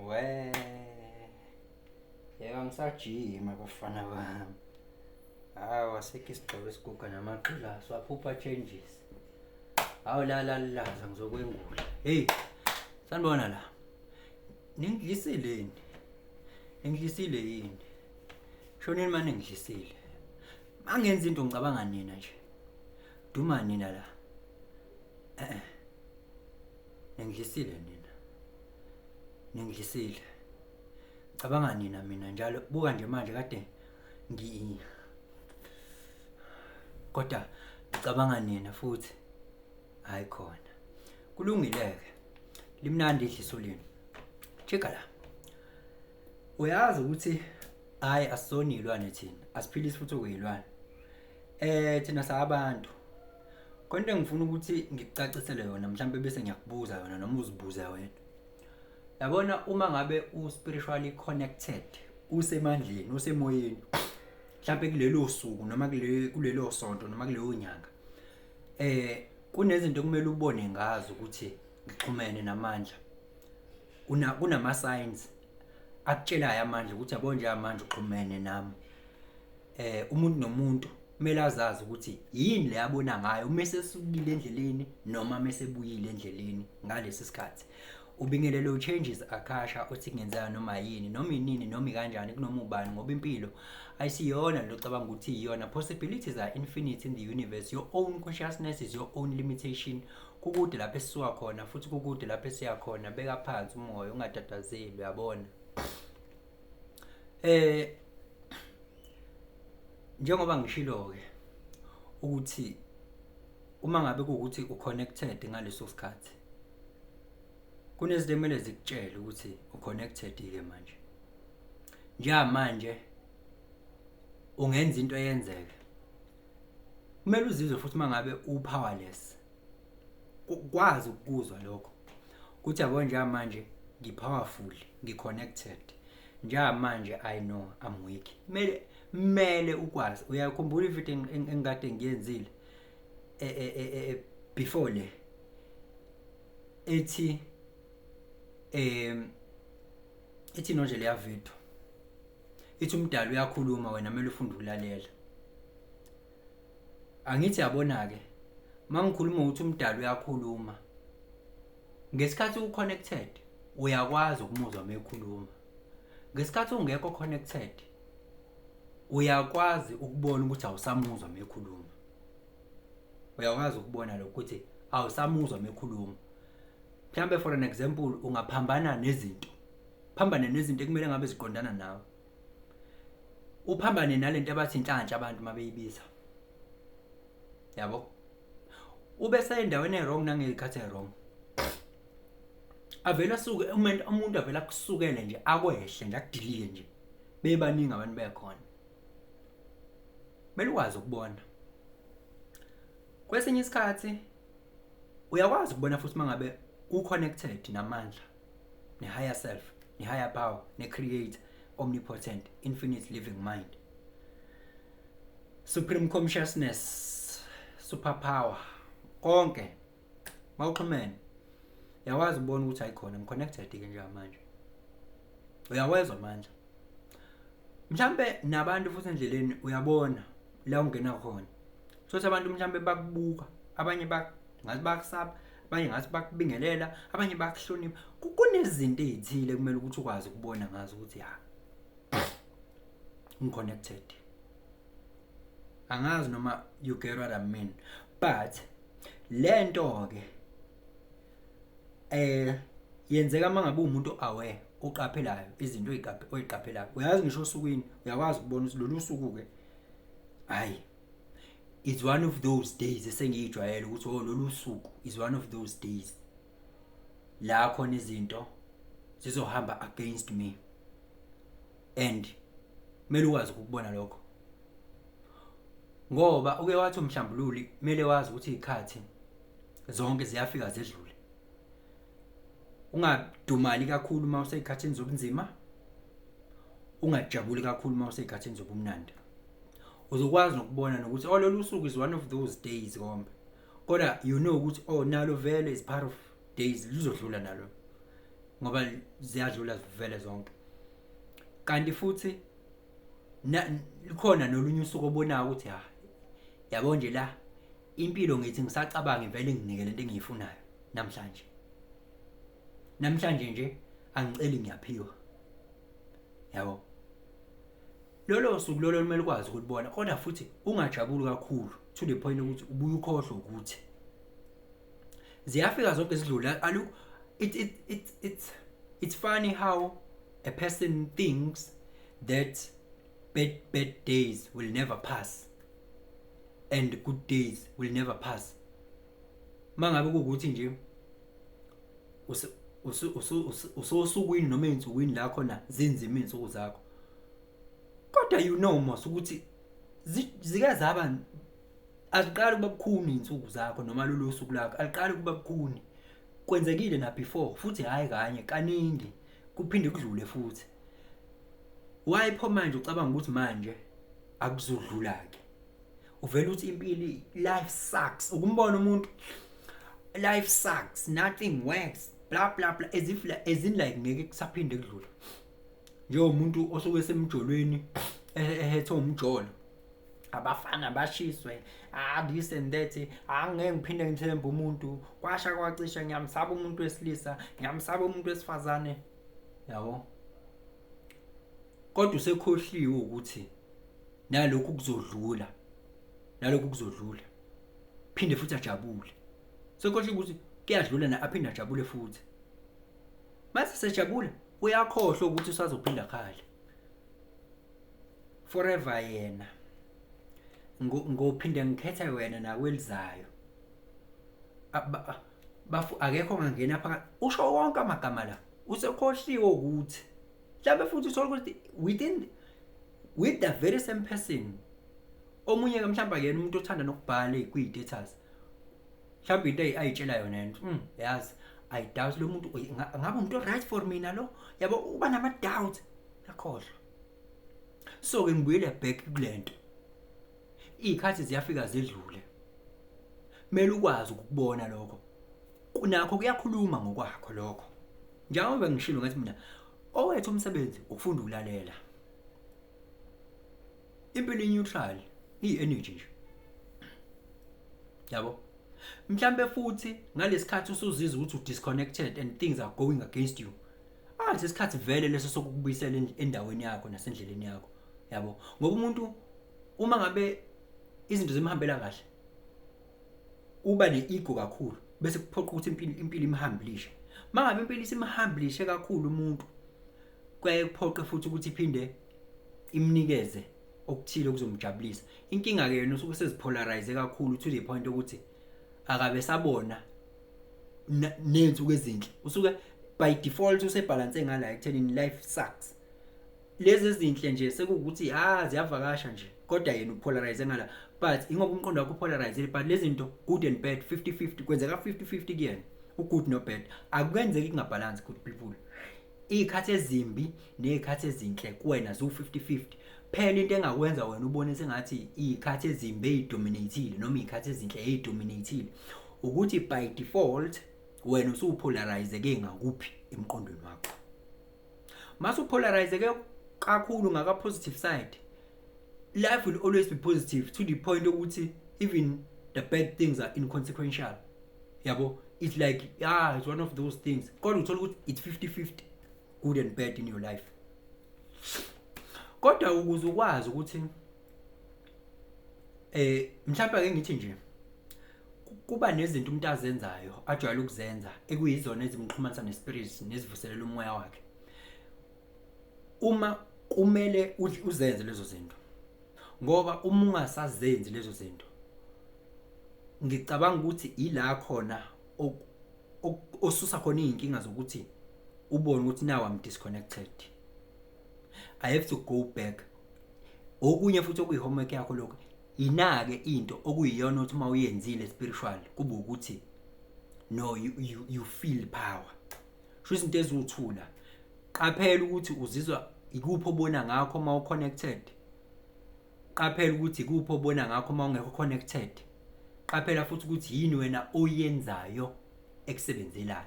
We. Yeka ngisajima bafana bami. Hawu, asikho isigxobo esiguga namaqula, siwaphupha changes. Hawu, la la laza ngizokwengula. Hey. Sanibona la. Ningidlisile yini? Ningidlisile yini? Shoneni manje ngidlisile. Mangenza into ngicabanga nina nje. Duma nina la. Eh. Ningidlisile nina. Ningidlisile. Cabanga nina mina njalo, buka nje manje kade ngi kodwa ngicabanga nina futhi. Hayi khona. Kulungile-ke. Limnandi idliso lenu. Cheka la. Uyazi ukuthi hayi, asizona iy'lwane thina, asiphilisi futhi okuyilwane. Thina sabantu. Konke engifuna ukuthi ngikucacisele yona mhlambe bese ngiyakubuza yona noma uzibuze wena. Yabona, uma ngabe u-spiritually connected, usemandleni, usemoyeni, mhlambe kulelo suku noma kulelo sonto noma kuleyo nyanga, kunezinto okumele ubone ngazo ukuthi ngixhumene namandla. Kunama signs akutshelayo amandla ukuthi yabo nje manje uxhumene nami. Umuntu nomuntu kumele azazi ukuthi yini le abona ngayo uma esesukile endleleni noma mesebuyile endleleni ngalesi sikhathi. Ubingelelo changes akasha uthi kungenzeka noma yini, noma inini, noma ikanjani, kunoma ubani, ngoba impilo ayisiyona lo cabanga ukuthi iyona. Possibilities are infinite in the universe. Your own consciousness is your own limitation. Kukude lapho esisuka khona futhi kukude lapho esiya khona. Beka phansi umoya, ungatatazeli, uyabona. Njengoba ngishilo ke ukuthi uma ngabe kuwukuthi uconnected ngaleso sikhathi, kunezinto ekumele zikutshele ukuthi uconnected ke manje. Njengamanje ungenza into eyenzeke, kumele uzizwe futhi mangabe upowerless, ukwazi ukuzwa lokho kuthi yabo njengamanje ngi-powerful, ngi-connected, njengamanje I know I'm weak. Kumele ukwazi. Uyakhumbula ivideo engikade ngiyenzile before le ethi ethi nje leya video ithi umdali uyakhuluma, wena kumele ufunde ukulalela? Angithi yabona ke, mangikhuluma ukuthi umdali uyakhuluma, ngesikhathi u-connected uyakwazi ukumuzwa mekhuluma. Ngesikhathi ungekho connected uyakwazi ukubona ukuthi awusamuzwa mekhuluma. Uyakwazi ukubona lokho ukuthi awusamuzwa mekhuluma. Mhlambe, for an example, ungaphambana nezinto, phambane nezinto ekumele ngabe ziqondana nawe, uphambane nalento abathi inhlanhla abantu mabeyibiza, yabo, ube sendaweni e-wrong nangezikhathi e-wrong. Avele asuke umuntu, avele akusukele nje, akwehle nje, akudilike nje, bebaningi abantu bekhona. Kumele ukwazi ukubona. Kwesinye isikhathi uyakwazi ukubona futhi mangabe u-connected namandla, ne-higher self, ne-higher power, ne-creator, omnipotent, infinite living mind, supreme consciousness, superpower, konke. Mawuxhumene uyakwazi ukubona ukuthi ayikhona, ngi-connected ke njengamanje. Uyawezwa amandla, mhlambe nabantu futhi endleleni, uyabona la ungena khona. Thothi abantu mhlambe bakubuka, abanye ngathi bakusaba, abanye ngathi bakubingelela, abanye bakuhlonipha. Kunezinto ey'thile kumele ukuthi ukwazi ukubona ngazo ukuthi ya, ngi-connected. Angazi noma you get what I mean, but lento ke yenzeka mangabe umuntu aware, oqaphelayo izinto oyiqaphelayo. Uyazi, ngisho osukwini uyakwazi ukubona ukuthi lolu suku ke, hayi, it's one of those days esengiyijwayele ukuthi oh, lolu suku is one of those days la khona izinto zizohamba against me, and kumele ukwazi ukubona lokho, ngoba uke wathi umhlambululi kumele wazi ukuthi izikhathi zonke ziyafika zedlule. Ungadumali kakhulu uma usey'khathini zobunzima, ungajabuli kakhulu uma usey'khathini zobumnandi. Uzokwazi nokubona nokuthi oh, lolu suku is one of those days kombe, kodwa you know ukuthi oh, nalo vele is part of days, luzodlula nalo. Ngoba ziyadlula zivele zonke. Kanti futhi likhona nolunye usuku obonayo ukuthi ha, yabo nje la impilo, ngithi ngisacabanga ivele nginike lento engiyifunayo namhlanje. Namhlanje nje angiceli, ngiyaphiwa, yabo. Lolo suku lolo lumele ukwazi ukulibona, kodwa futhi ungajabuli kakhulu to the point ukuthi ubuye ukhohlwe ukuthi ziyafika zonke zidlula. Alu it it it it's it's funny how a person thinks that bad days will never pass and good days will never pass. Mangabe kuwukuthi nje usosukwini noma ey'nsukwini la khona zinzima iy'nsuku zakho, kodwa you know mos ukuthi zike zaba, aziqali ukuba bukhuni iy'nsuku zakho noma lolo suku lakho aliqali ukuba bukhuni. Kwenzekile na before futhi, hhayi kanye, kaningi, kuphinde kudlule futhi. Why pho manje ucabanga ukuthi manje akuzodlula-ke? Uvela uthi impilo, life sucks. Ukumbona umuntu, life sucks, nothing works, blah blah blah, as if as in like ngeke kusaphinde kudlule. Njengomuntu osuke semjolweni, ehethe umjolo, abafana bashiswe, ah, this and that, angeke ngiphinde ngithembe umuntu, kwasha kwacisha, ngiyamsaba umuntu wesilisa, ngiyamsaba umuntu wesifazane, yabo. Kodwa usekhohliwe ukuthi nalokhu kuzodlula, nalokhu kuzodlula, phinde futhi ajabule. Sekhohliwe ukuthi kuyadlula na, aphinde ajabule futhi. Mase sejabula, uyakhohlwa ukuthi usazophinda khale forever. Yena ngophinde ngikhethe wena nakwelizayo, bafu akekho ongangena phakathi. Usho wonke amagama la, usekhohliwe ukuthi mhlawumbe futhi uthola ukuthi within with the very same person, omunye ke mhlawumbe akuyena umuntu othanda nokubhala kwi-status, mhlawumbe into ayitshela yona yena, yazi, I doubt lo muntu, ngabe umuntu right for mina lo, yabo, uba nama doubt, yakhohlwa. So ke ngibuyele back kulento, izikhathi ziyafika zidlule, kumele ukwazi ukubona lokho, kunakho kuyakhuluma ngokwakho lokho. Njengoba ngishilo ngathi mina owethu umsebenzi ukufunda ukulalela. Impilo neutral, iyi-energy nje, yabo. Mhlambe futhi ngalesikhathi usuzizwa ukuthi u-disconnected and things are going against you, athi isikhathi vele leso sokukubuyisela endaweni yakho nasendleleni yakho, yabo. Ngoba umuntu uma ngabe izinto zimhambela kahle uba ne-ego kakhulu, bese kuphoqa ukuthi impilo imhambilishe. Mangabe impilo isimhambilishe kakhulu umuntu, kuyaye kuphoqe futhi ukuthi iphinde imnikeze okuthile okuzomjabulisa. Inkinga ke yena usuke sezipolarize kakhulu to the point ukuthi akabe sabona ney'nsuku ezinhle. Usuke by default usebhalanse ngala ekuthenini life sucks. Lezi ezinhle nje sekuwukuthi ah, ziyavakasha nje, kodwa yena upolarize ngala, but ingoba umqondo wakho upolarize. But lezi zinto, good and bad, 50 50, kwenzeka 50 50 kuyena, u-good no bad akwenzeki kungabhalansi. Good people, iy'khathi ezimbi ney'khathi ezinhle kuwena ziwu-50 50. Phela into engakwenza wena ubone sengathi iy'khathi ezimbi ey'dominate-ile noma iy'khathi ezinhle ey'dominate-ile ukuthi by default wena usupolarize-ke ngakuphi emqondweni wakho. Mase upolarize-ke kakhulu ngaka-positive side, life will always be positive to the point ukuthi even the bad things are inconsequential, yabo. It's like, yeah, it's one of those things, kodwa uthola ukuthi it's 50 50 good and bad in your life. Kodwa ukuze ukwazi ukuthi mhlawumbe ake ngithi nje kuba nezinto umuntu azenzayo, ajwayele ukuzenza, ekuyizona ezimxhumanisa nespirit nezivuselela umoya wakhe. Uma kumele uzenze lezo zinto, ngoba uma ungasazenzi lezo zinto, ngicabanga ukuthi ila khona osusa khona izinkinga zokuthi ubone ukuthi now I'm disconnected, I have to go back. Okunye futhi okuyi-homework yakho lokho, inake into okuyiyona ukuthi uma uyenzile spiritual kube ukuthi no, you feel power. Sho izinto eziwuthula, qaphela ukuthi uzizwa ikuphi obona ngakho uma uconnected, qaphela ukuthi ikuphi obona ngakho uma ungekho connected, qaphela futhi ukuthi yini wena oyenzayo ekusebenzelayo.